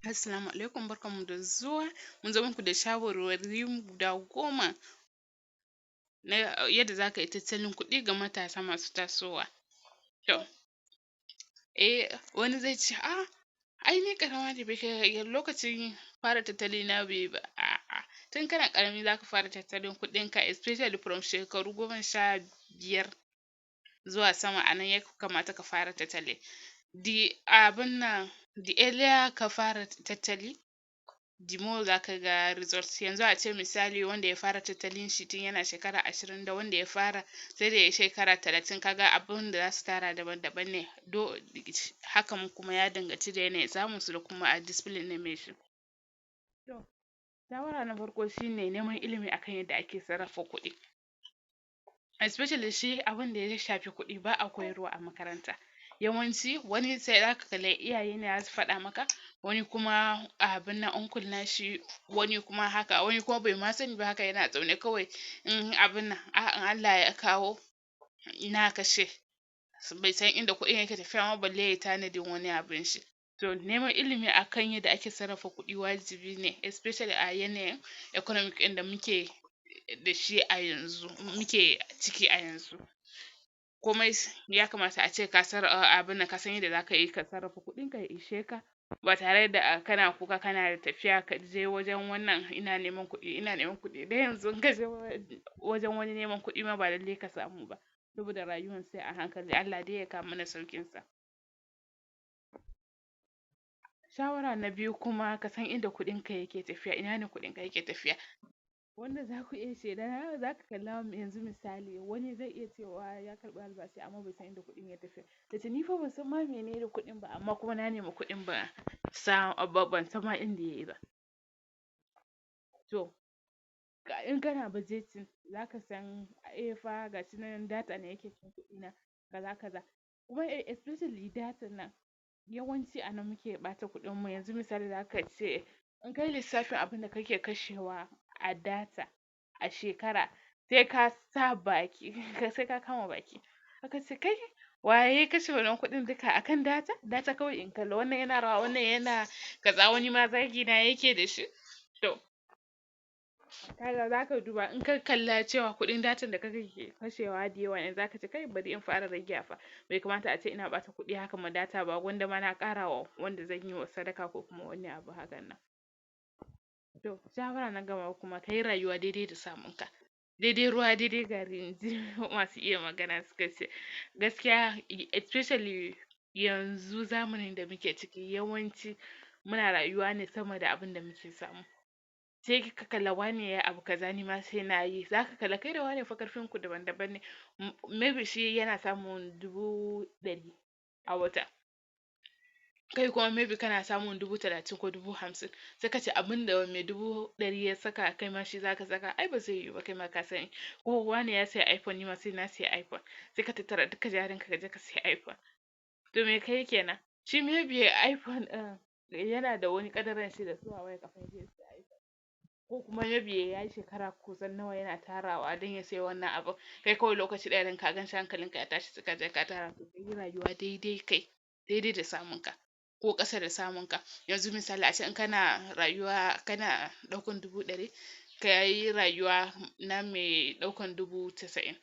Assalamu alaikum, barkanmu da zuwa. Mun zo muku da shawarwari guda 10 na yadda zaka yi tattalin kuɗi ga matasa masu tasowa. To, wani zai ce, "Ah, ai ni ƙarama ce, bai kai lokacin fara tattali na bai yi ba." A'a, tun kana ƙarami zaka fara tattalin kuɗinka, especially from shekaru 15 zuwa sama. A nan ya kamata ka fara tattali. The abun nan, the earlier ka fara tattali, the more zaka ga results. Yanzu a ce misali, wanda ya fara tattalin shi tun yana shekara 20 da wanda ya fara sai da ya shekara 30, kaga abun da zasu tara daban-daban ne. Do hakan kuma ya danganci da yanayin samun su da kuma a discipline na mai shi. To, shawara na farko shine neman ilimi akan yadda ake sarrafa kuɗi. Especially shi abun da ya shafi kuɗi, ba a koyarwa a makaranta. Yawanci wani sai zaka kalla iyaye ne zasu faɗa maka, wani kuma abun nan, uncle nashi, wani kuma haka, wani kuma bai ma sani ba, haka yana zaune kawai, in abun nan, a Allah ya kawo na kashe, bai san inda kuɗin yake tafiya ma, balle yayi tanadin wani abun shi. To, neman ilimi akan yadda ake sarrafa kuɗi wajibi ne, especially a yanayin economic ɗin da muke da shi a yanzu, muke ciki a yanzu. Komai ya kamata a ce ka abun nan, ka san yadda zaka yi ka sarrafa kuɗinka ya ishe ka, ba tare da kana kuka kana tafiya ka je wajen wannan, "Ina neman kuɗi, ina neman kuɗi." Dan yanzu in ka je wajen wani neman kuɗi ma, ba lallai ka samu ba, saboda rayuwan sai a hankali. Allah dai ya kawo mana sauƙin sa. Shawara na biyu kuma, ka san inda kuɗinka yake tafiya, ina ne kuɗinka yake tafiya. Wanda za ku iya shaida, za ka kalla yanzu misali, wani zai iya cewa ya karɓi albashi amma bai san inda kuɗin ya tafi. Ya ce, "Ni fa ban san ma menene kuɗin ba, amma kuma na nemi kuɗin, ba sa ban san ma inda yayi ba." To, in kana budgeting, za ka san, eh fa, gashi nan data ne yake cin kuɗina kaza kaza. Kuma especially data nan, yawanci a nan muke ɓata kuɗin mu. Yanzu misali, za ka ce in kai lissafin abin da kake kashewa a data a shekara, sai ka sa baki, sai ka kama baki. Aka ce, "Kai, waye ya kashe wannan kuɗin duka akan data? Data kawai in kalla wannan yana rawa, wannan yana kaza, wani ma zagi na yake da shi." To, kaga zaka duba, in ka kalla cewa kuɗin datan da kake kashewa da yawa ne, zaka ce, "Kai, bari in fara ragewa fa. Bai kamata a ce ina ɓata kuɗi haka ma data ba, gwanda ma na ƙara wa wanda zan yi wa sadaka ko kuma wani abu hakan nan." To, shawara na gaba kuma, kayi rayuwa daidai da samun ka. Daidai ruwa daidai gari, inji masu iya magana suka ce. Gaskiya, especially yanzu zamanin da muke ciki, yawanci muna rayuwa ne sama da abin da muke samu. Sai ka kalla wane yayi abu kaza, ni ma sai nayi. Zaka kalla kai da wane fa karfin ku daban-daban ne. Maybe shi yana samun 100,000 a wata, kai kuma maybe kana samun 30,000 ko 50,000. Sai ka ce abin da mai 100,000 ya saka, kai ma shi zaka saka. Ai ba zai yiwu ba, kai ma ka sani. Ko wane ya sayi iPhone, ni ma sai na sayi iPhone. Sai ka tattara duka jarinka ka je ka sayi iPhone. To, me kai kenan? Shi maybe iPhone ɗin yana da wani kadaran shi da zuwa waya kafin ya sayi iPhone, ko kuma maybe ya yi shekara kusan nawa yana tarawa don ya sayi wannan abu. Kai kawai lokaci ɗaya don ka gan shi hankalinka ya tashi, sai ka je ka tara. To, ka yi rayuwa daidai kai, daidai da samun ka ko ƙasa da samun ka. Yanzu misali, a ce in kana rayuwa kana ɗaukan 100,000, ka yi rayuwa na mai ɗaukan 90,000.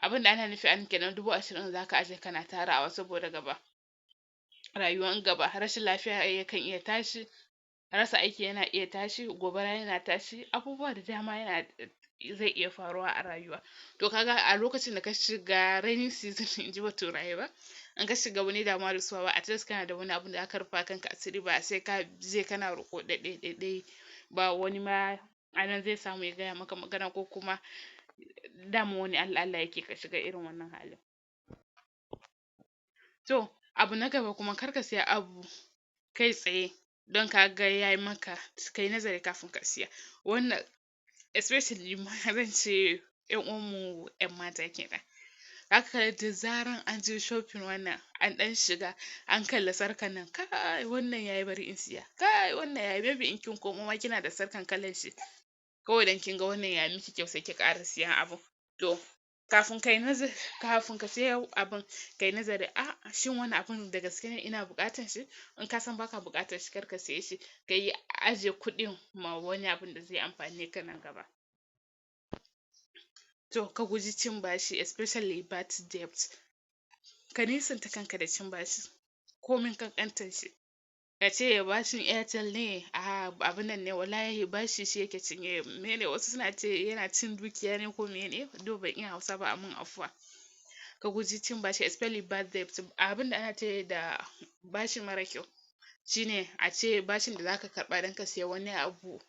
Abin da ana nufi an kenan, 20,000 zaka aje kana tarawa saboda gaba, rayuwan gaba. Rashin lafiya yakan iya tashi, rasa aiki yana iya tashi, gobara yana tashi, abubuwa da dama yana zai iya faruwa a rayuwa. To, kaga a lokacin da ka shiga rainy season, in ji baturaye ba, in ka shiga wani damuwa da suwa ba, at least kana da wani abun da aka rufa kanka asiri, ba sai ka je kana roƙo ɗaiɗai ɗaiɗai ba. Wani ma anan zai samu ya gaya maka magana, ko kuma dama wani Allah Allah yake ka shiga irin wannan halin. To, abu na gaba kuma, kar ka siya abu kai tsaye don ka ga yayi maka. Kayi nazari kafin ka siya. Wannan especially ma zan ce ƴan uwanmu ƴan mata kenan. Haka da zaran an je shopping, wannan an ɗan shiga, an kalla sarkan nan, "Kai, wannan yayi, bari in siya. Kai, wannan yayi." Maybe in kin komo ma, kina da sarkan kalan shi, kawai dan kin ga wannan ya miki kyau, sai ki ƙara siyan abu. To. Kafin kai nazari, kafin ka siya abun, kai nazari, a shin wannan abun da gaske ne ina buƙatan shi? In ka san baka buƙatar shi, kar ka siye shi. Ka yi ajiye kuɗin ma wani abun da zai amfane ka nan gaba. To, ka guji cin bashi, especially bad debt. Ka nisanta kanka da cin bashi komin ƙanƙantar shi. Ka ce bashin Airtel ne, a abun nan ne, wallahi bashi shi yake cinye mene, wasu suna ce yana cin dukiya ne ko mene, though ban iya Hausa ba, a mun afuwa. Ka guji cin bashi, especially bad debt. Abin da ana ce da bashi mara kyau shine a ce bashin da zaka karɓa don ka siya wani abu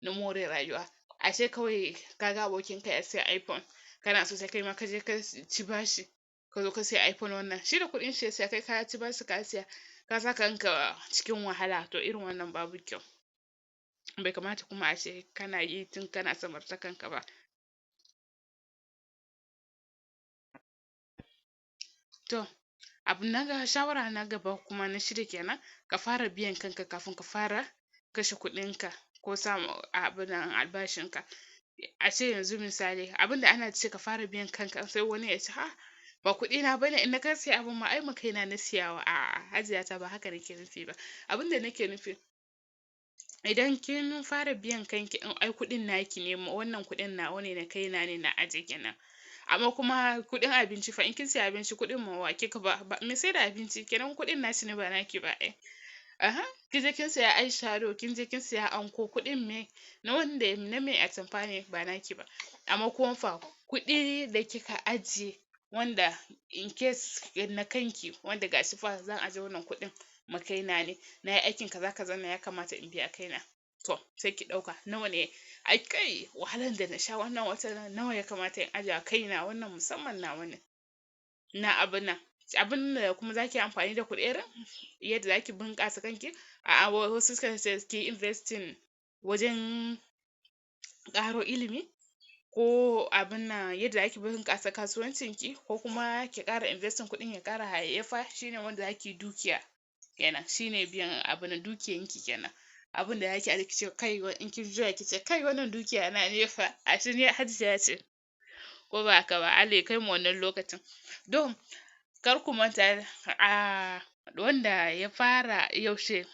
na more rayuwa. A ce kawai ka ga abokinka ya siya iPhone, kana so sai kai ma ka je ka ci bashi, ka zo ka siya iPhone wannan. Shi da kuɗin shi ya siya, kai ka ci bashi ka siya, ka sa kanka cikin wahala. To, irin wannan babu kyau. Bai kamata kuma a ce kana yi tun kana samartakan ka ba. To, abu na ga shawara na gaba kuma na shida kenan, ka fara biyan kanka kafin ka fara kashe kuɗinka ko samu abun albashinka. A ce yanzu misali, abin da ana ce ka fara biyan kanka, sai wani ya ce, "Ha, ba kuɗina bane in na ka siya abun ma ai ma kaina na siya wa." A'a, Hajiya ta ba haka nake nufi ba. Abin da nake nufi, idan kin fara biyan kanki, in ai kuɗin naki ne, wannan kuɗin nawa ne, na kaina ne, na aje kenan. Amma kuma kuɗin abinci fa, in kin siya abinci, kuɗin ma wa kika ba? Me sai da abinci kenan, kuɗin nashi ne ba naki ba ai. Aha, kin je kin siya eyeshadow, kin je kin siya anko, kuɗin me na wanda na mai atamfa ne, ba naki ba. Amma kuma fa kuɗi da kika ajiye, wanda in case na kanki, wanda gashi fa zan ajiye wannan kuɗin ma kaina ne, na yi aikin kaza kaza na ya kamata in biya kaina. To, sai ki ɗauka nawa ne, ai kai wahalan da na sha wannan watan, nawa ya kamata in ajiye a kaina, wannan musamman nawa ne. Na abu nan. Abun da kuma zaki yi amfani da kuɗin yadda zaki bunƙasa kanki. A'a, wasu suka ce ki investing wajen ƙaro ilimi ko abun nan yadda zaki bunƙasa kasuwancinki, ko kuma ki ƙara investing kuɗin ya ƙara hayayyafa, shine wanda zaki dukiya kenan. Shine biyan abun dukiyanki kenan. Abun da zaki aje kice kai, in kin juya kice kai wannan dukiya na ne fa, ashe ni Hajiya ce. Ko ba haka ba, Allah ya kai mu wannan lokacin. Don kar ku manta, a wanda ya fara yaushe,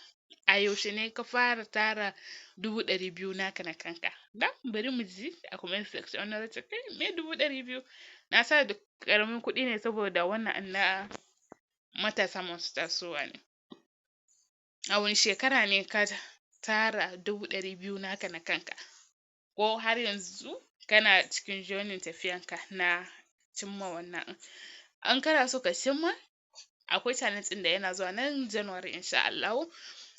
a yaushe ne ka fara tara 200,000 naka na kanka? Dan bari mu ji a comment section. Wannan zai ce kai me 200,000? Na sa da ƙaramin kuɗi ne saboda wannan na matasa masu tasowa ne. A wani shekara ne ka tara 200,000 naka na kanka? Ko har yanzu kana cikin journey tafiyanka na cimma wannan? In kana so ka cimma, akwai challenge ɗin da yana zuwa nan January insha Allahu.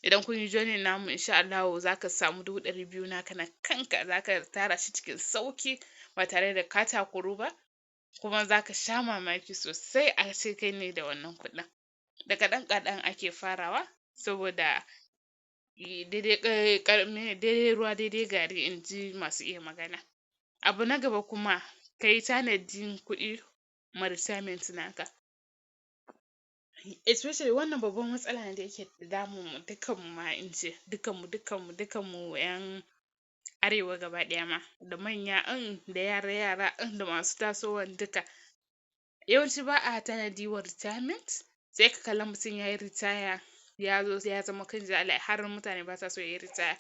Idan kun yi joining namu insha Allahu, za ka samu 200,000 naka na kanka, za ka tara shi cikin sauki ba tare da ka takuru ba, kuma za ka sha mamaki sosai a ce kai ne da wannan kuɗin. Da kaɗan kaɗan ake farawa saboda daidai daidai ruwa daidai gari, in ji masu iya magana. Abu na gaba kuma, ka yi tanadin kuɗi ma retirement naka. Especially wannan babban matsala ne da yake damun mu dukkan mu ma, in ce dukkan mu, dukkan mu, dukkan mu 'yan arewa gaba ɗaya ma, da manya in da yara yara in da masu tasowan duka. Yawanci ba a tanadi wa retirement, sai ka kalla mutum ya yi retire, ya zo ya zama kan jala har mutane basa so ya yi retire.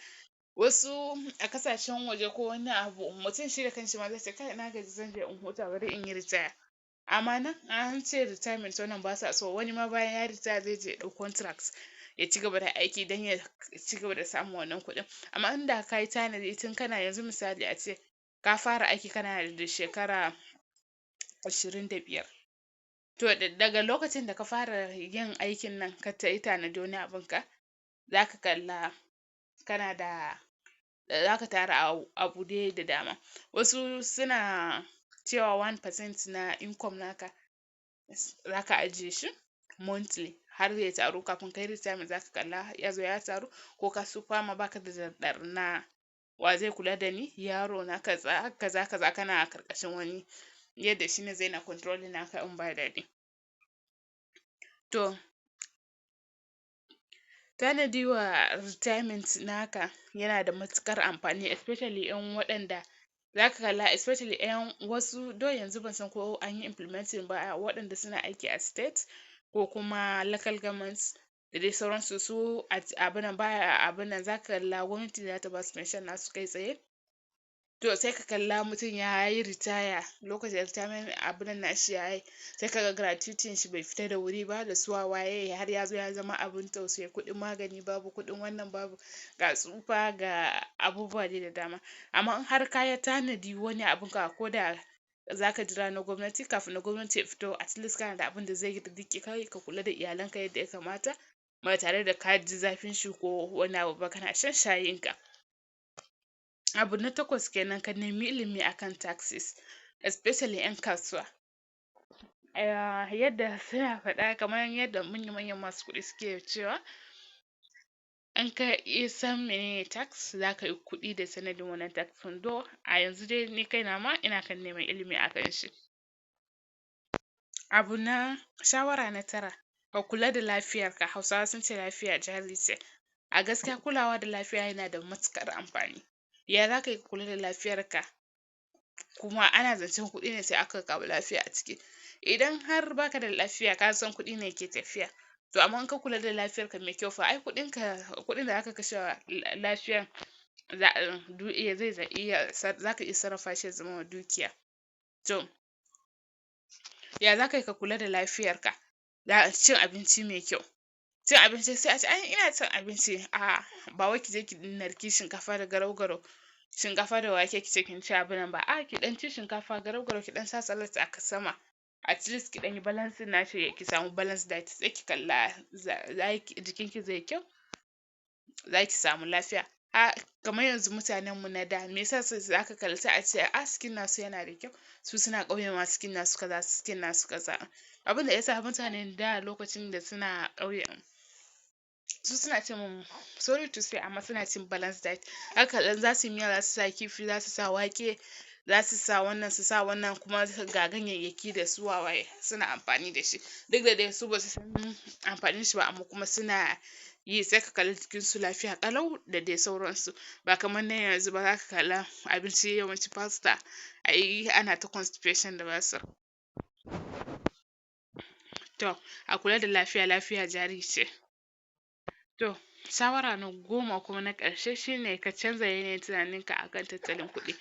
Wasu a kasashen waje ko wani abu, mutum shi da kanshi ma zai ce kai na gaji, zan je in huta, bari in yi retire. Amma nan an ce retirement wannan basa so. Wani ma bayan ya retire zai je ya ɗau contract ya ci gaba da aiki don ya ci gaba da samun wannan kuɗin. Amma inda ka yi tanadi tun kana yanzu, misali a ce ka fara aiki kana da shekara 25. To, daga lokacin da ka fara yin aikin nan ka yi tanadi wani abunka, za ka kalla kana da za ka tara abu dai da dama. Wasu suna cewa 1% na income naka za ka ajiye shi monthly har ya taru, kafin ka yi retirement za ka kalla ya zo ya taru, ko ka tsufa ma baka da ɗar na wa zai kula da ni, yaro na kaza kaza kaza, kana a karkashin wani yadda shine zai na controlling naka in ba daɗi. To, tanadi wa retirement naka yana da matuƙar amfani, especially in waɗanda Zaka kalla especially ƴan wasu, though yanzu ban san ko an yi implementing ba, waɗanda suna aiki a state ko kuma local governments da dai sauransu, su abin baya abin nan, zaka kalla gwamnati za ta basu pension nasu kai tsaye. To sai ka kalla mutum ya yi ritaya, lokacin retirement abin nan nashi ya yi, sai kaga gratuity shi bai fita da wuri ba da su waye, har ya zo ya zama abin tausayi, kuɗin magani babu, kuɗin wannan babu, ga tsufa, ga abubuwa dai da dama. Amma in har ka yi tanadi wani abun ka, ko da zaka jira na gwamnati, kafin na gwamnati ya fito, at least kana da abin da zai riƙe kai ka kula da iyalanka yadda ya kamata, ba tare da ka ji zafin shi ko wani abu ba, kana shan shayin ka. Abu na takwas kenan, ka nemi ilimi akan taxes, especially 'yan kasuwa. Yadda suna faɗa, kamar yadda manya-manyan masu kuɗi suke cewa, in ka iya san menene tax, za ka yi kuɗi da sanadin wannan tax ɗin. Though a yanzu dai ni kaina ma ina kan neman ilimi akan shi. Abu na shawara na tara, ka kula da lafiyarka. Hausawa sun ce lafiya jari ce. A gaskiya kulawa da lafiya yana da matuƙar amfani. Ya za ka yi kula da lafiyarka? Kuma ana zancen kuɗi ne, sai aka kawo lafiya a ciki. Idan har baka da lafiya, ka san kuɗi ne ke tafiya. To amma in ka kula da lafiyarka mai kyau fa, ai kuɗinka, kuɗin da aka kashe wa lafiyan za iya zai iya za ka iya sarrafa shi ya zama dukiya. To ya za ka yi ka kula da lafiyarka? Da cin abinci mai kyau. Cin abinci, sai a ce ai ina cin abinci, a'a, ba wai ki je ki narki shinkafa da garau-garau, shinkafa da wake, ki ce kin ci abin nan ba. A'a, ki ɗan ci shinkafa garau-garau, ki ɗan sa salad a sama. At least ki ɗan yi balancing nashi, ki samu balance diet, sai ki kalla jikinki zai kyau, za ki samu lafiya. A kamar yanzu mutanen mu na da, me yasa su zaka kalli sai a ce a skin nasu yana da kyau, su suna ƙauye ma skin nasu kaza, skin nasu kaza. Abin da yasa mutanen da lokacin da suna ƙauye, su suna cin, sorry to say, amma suna cin balance diet. Haka idan za su yi miya, za su sa kifi, za su sa wake, za su sa wannan, su sa wannan, kuma ga ganyayyaki da su wawaye suna amfani da shi. Duk da dai su ba su san amfanin shi ba, amma kuma suna yi, sai ka kalli jikinsu lafiya ƙalau da dai sauransu. Ba kamar na yanzu ba, za ka kalla abinci yawanci pasta, ai ana ta constipation da basir. To a kula da lafiya, lafiya jari ce. To shawara na 10 kuma na ƙarshe shine ka canza yanayin tunaninka akan tattalin kuɗi.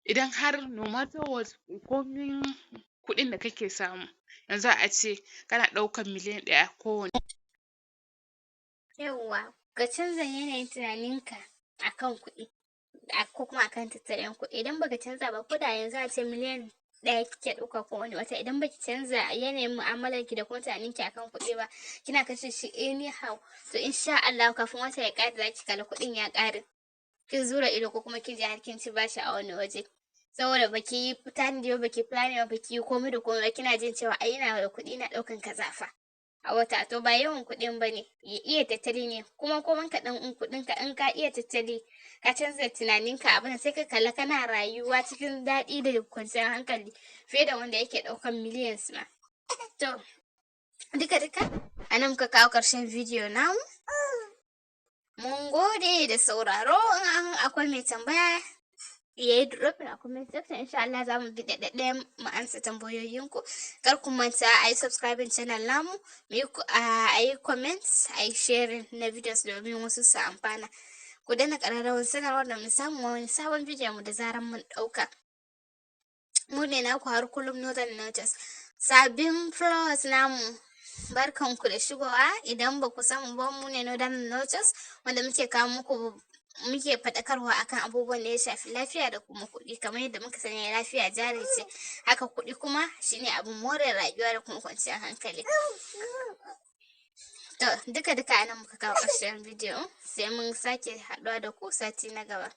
Idan har no matter what, komin kuɗin da kake samu, yanzu a ce kana ɗaukan miliyan 1 kowane Yawwa, ka canza yanayin tunaninka akan kuɗi ko kuma akan tattalin kuɗi. Idan baka canza ba, ko da yanzu a ce miliyan 1 kike ɗauka kowane wata, idan baki canza yanayin mu'amalar ki da kuma tunaninki akan kuɗi ba, kina kashe shi anyhow, to insha Allah kafin wata ya ƙare zaki kalla kuɗin ya ƙare. Kin zura ido ko kuma kin je har kin ci bashi a wani waje. Saboda baki yi tanadi ba, baki planning ba, baki yi komai da komai ba, kina jin cewa ai ina da kuɗi, ina ɗaukan kaza fa a wata. To ba yawan kuɗin bane, iya tattali ne. Kuma komai kaɗan in kuɗin ka, in ka iya tattali, ka canza tunaninka abin, sai ka kalla kana rayuwa cikin daɗi da kwanciyar hankali fiye da wanda yake ɗaukan millions ma. To duka duka a nan muka kawo ƙarshen bidiyo namu. Mun gode da sauraro. In akwai mai tambaya, ya yi dropping a comment section. Insha Allah za mu bi ɗaiɗaya mu ansa tambayoyinku. Kar ku manta a yi subscribing channel namu, a yi comment, a yi sharing na videos domin wasu su amfana. Ku danna ƙararrawar sanarwar domin samun wani sabon bidiyon mu da zaran mun ɗauka. Mu ne naku har kullum, Northern Nurses. Sabbin followers namu, barkanku da shigowa. Idan ba ku samu ba, mu ne Northern Nurses wanda muke kawo muku, muke faɗakarwa akan abubuwan da ya shafi lafiya da kuma kuɗi. Kamar yadda muka sani, lafiya jari ce, haka kuɗi kuma shine abin more rayuwa da kuma kwanciyar hankali. To duka duka anan muka kawo ƙarshen bidiyo, sai mun sake haɗuwa da ku sati na gaba.